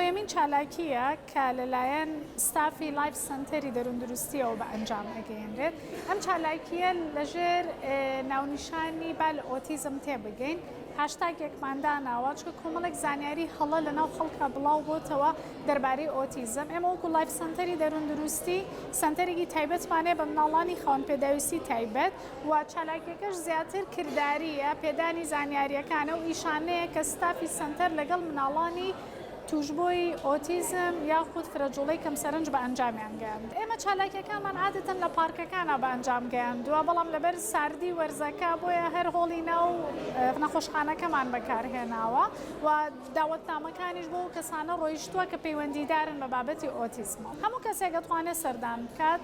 سێیەمین چالاکییە کە لەلایەن ستافی لایف سەنتەری دەرووندروستییەوە بە ئەنجام ئەگەیەنرێت. ئەم چالاکییە لەژێر ناونیشانی با لە ئۆتیزم تێبگەین هاشتاگێکمان داناوە، چونکە کۆمەڵێک زانیاری هەڵە لەناو خەڵکا بڵاو بۆتەوە دەربارەی ئۆتیزم. ئێمە وەکو لایف سەنتەری دەرووندروستی سەنتەرێکی تایبەتمان هەیە بە مناڵانی خاوەن پێداویستی تایبەت و چالاکیەکەش زیاتر کردارییە، پێدانی زانیارییەکانە و ئیشانەیە کە ستافی سەنتەر لەگەڵ مناڵانی تووشبووی ئۆتیزم یاخود فرەجوڵەی کەم سەرنج بە ئەنجامیان گەیاند. ئێمە چالاکیەکانمان عادەتەن لە پارکەکانا بە ئەنجام گەیاندووە، بەڵام لەبەر ساردی وەرزەکە بۆیە هەر هۆڵی ناو نەخۆشخانەکەمان بەکارهێناوە و داوەتنامەکانیش بۆ ئەو کەسانە ڕۆیشتووە کە پەیوەندیدارن بە بابەتی ئۆتیزمەوە. هەموو کەسێک ئەتوانێت سەردان بکات.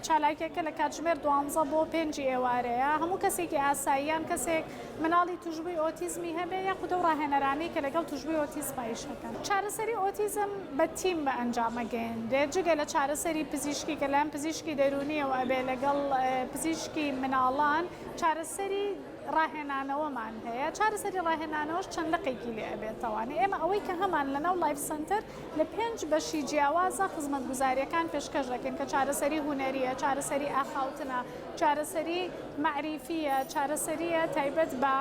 چالاکیەکە لە کاتژمێر دوانزە بۆ پێنجی ئێوارەیە. هەموو کەسێکی ئاسایی یان کەسێک مناڵی توشبووی ئۆتیزمی هەبێ یاخود ئەو ڕاهێنەرانەی کە لەگەڵ توشبووی ئۆتیزم ئیش ئەکەن. چارەسەری ئۆتیزم بە تیم بە ئەنجام ئەگەیەنرێت، جگە لە چارەسەری پزیشکی کە لەلایەن پزیشکی دەروونیەوە ئەبێ لەگەڵ پزیشکی مناڵان، چارەسەری ڕاهێنانەوەمان هەیە، چارەسەری ڕاهێنانەوەش چەند لقێکی لێ ئەبێتەوانێ. ئێمە ئەوەی کە هەمان لەناو لایف سەنتەر لە پێنج بەشی جیاوازە خزمەتگوزارییەکان پێشکەش دەکەین کە چارەسەری هونەرییە، چارەسەری ئاخاوتنە، چارەسەری مەعریفییە، چارەسەرییە تایبەت بە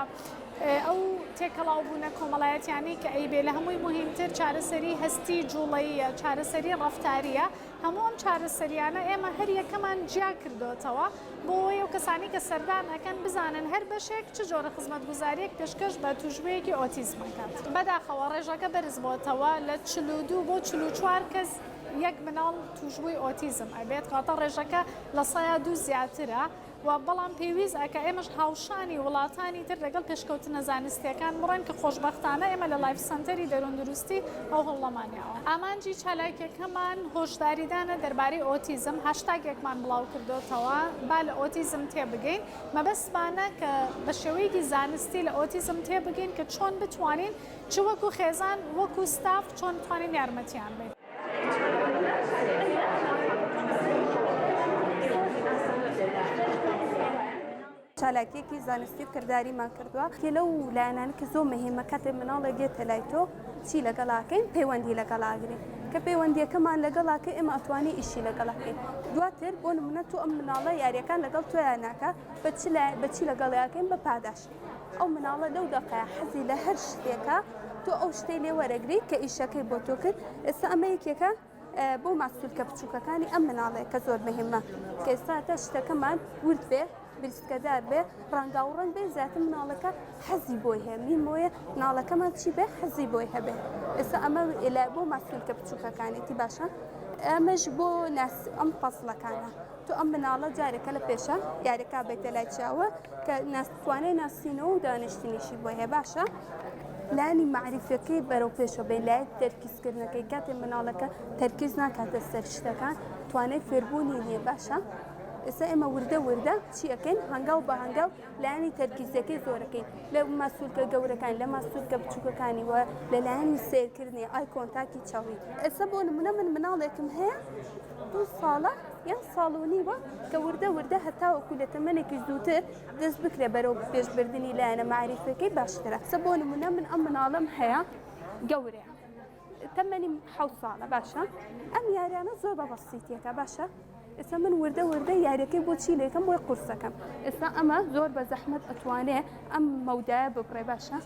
ئەو تێکەڵاوبوونە کۆمەڵایەتیانەی کە ئەیبێ، لە هەمووی موهیمتر چارەسەری هەستی جوڵەییە، چارەسەری ڕەفتارییە، هەموو ئەم چارەسەریانە ئێمە هەر یەکەمان جیا کردۆتەوە بۆ ئەوەی ئەو کەسانەی کە سەردان ئەکەن بزانن هەر بەشێک چ جۆرە خزمەتگوزارییەک پێشکەش بە تووشبوویەکی ئۆتیزم ئەکات. بەداخەوە ڕێژەکە بەرز بۆتەوە لە 42 بۆ 44 کەس یەک مناڵ تووشبووی ئۆتیزم ئەبێت، کەواتە ڕێژەکە لە سەیا دوو زیاترە و بەڵام پێویست ئەکا ئێمەش هاوشانی وڵاتانی تر لەگەڵ پێشکەوتنە زانستیەکان بڕۆین کە خۆشبەختانە ئێمە لە لایف سەنتەری دەرووندروستی ئەو هەوڵەمان یاوە. ئامانجی چالاکیەکەمان هۆشداریدانە دەربارەی ئۆتیزم، هاشتاگێکمان بڵاوکردۆتەوە با لە ئۆتیزم تێبگەین، مەبەستمانە کە بە شێوەیەکی زانستی لە ئۆتیزم تێبگەین کە چۆن بتوانین چ وەکو خێزان وەکو ستاف چۆن بتوانین یارمەتیان بەین. چالاکیەکی زانستی و کرداریمان کردووە کێ لەو لایەنانە کە زۆر مهمە کاتێ مناڵێک دێتە لای تۆ چی لەگەڵاکەین پەیوەندی لەگەڵاگرین کە پەیوەندیەکەمان لەگەڵاکە ئێمە ئەتوانی ئیشی لەگەڵاکەین دواتر بۆ نمونە تۆ ئەم مناڵە یاریەکان لەگەڵ تۆیان ناکە بە چ بە چی لەگەڵیاکەین بە پاداش ئەو مناڵە لەو دەقەیە حەزی لە هەر شتێکە تۆ ئەو شتەی لێ وەرەگری کە ئیشەکەی بۆ تۆ کرد ئێستا ئەمە یەکێکە بۆ ماسولکە بچووکەکانی ئەم مناڵەیە کە زۆر مهمە کە ئێستا تا شتەکەمان ورد بێ بریسکەدار بێ ڕەنگاو ڕەنگ بێ زیاتر مناڵەکە حەزی بۆی هەیە میمۆیە مناڵەکەمان چی بێ حەزی بۆی هەبێ ئێستا ئەمە بۆ ماسولکە بچووکەکانێتی باشە ئەمەش بۆ ناس ئەم پەزڵەکانە تۆ ئەم مناڵە جارێکە لە پێشە یاریەکە بێتە لای چاوە کە توانای ناسینەوە و دانیشتنیشی بۆ هەیە باشە لانی مەعریفەکەی بەرەو پێشەوە بێ لای تەرکیزکردنەکەی کاتێ مناڵەکە تەرکیز ناکاتە سەر شتەکان توانای فێربوونی نییە باشە ئێستا ئێمە وردە وردە چی ئەکەین هەنگاو بە هەنگاو لایەنی تەرکیزەکەی زۆرەکەین لە ماسولکە گەورەکان لە ماسولکە بچووکەکانی وە لە لایەنی سێرکردنی eye contact ی چاوی ئێستا بۆ نمونە من مناڵێکم هەیە دوو ساڵە یان ساڵ و نیوە کە وردە وردە هەتاوەکو لە تەمەنێکی زووتر دەست بکرێ بەرەو پێشبردنی لایەنە مەعریفەکەی باشترە سە بۆ نمونە من ئەم مناڵەم هەیە گەورەیە تەمەنی حەوت ساڵە باشە ئەم یاریانە زۆر بە بەسیتیەکە باشە ئێستا من وردە وردە یاریەکەی بۆ چی لێکەم بۆی قورسەکەم ئێستا ئەمە زۆر بە زەحمەت ئەتوانێ ئەم مەودایە ببڕێ باشە.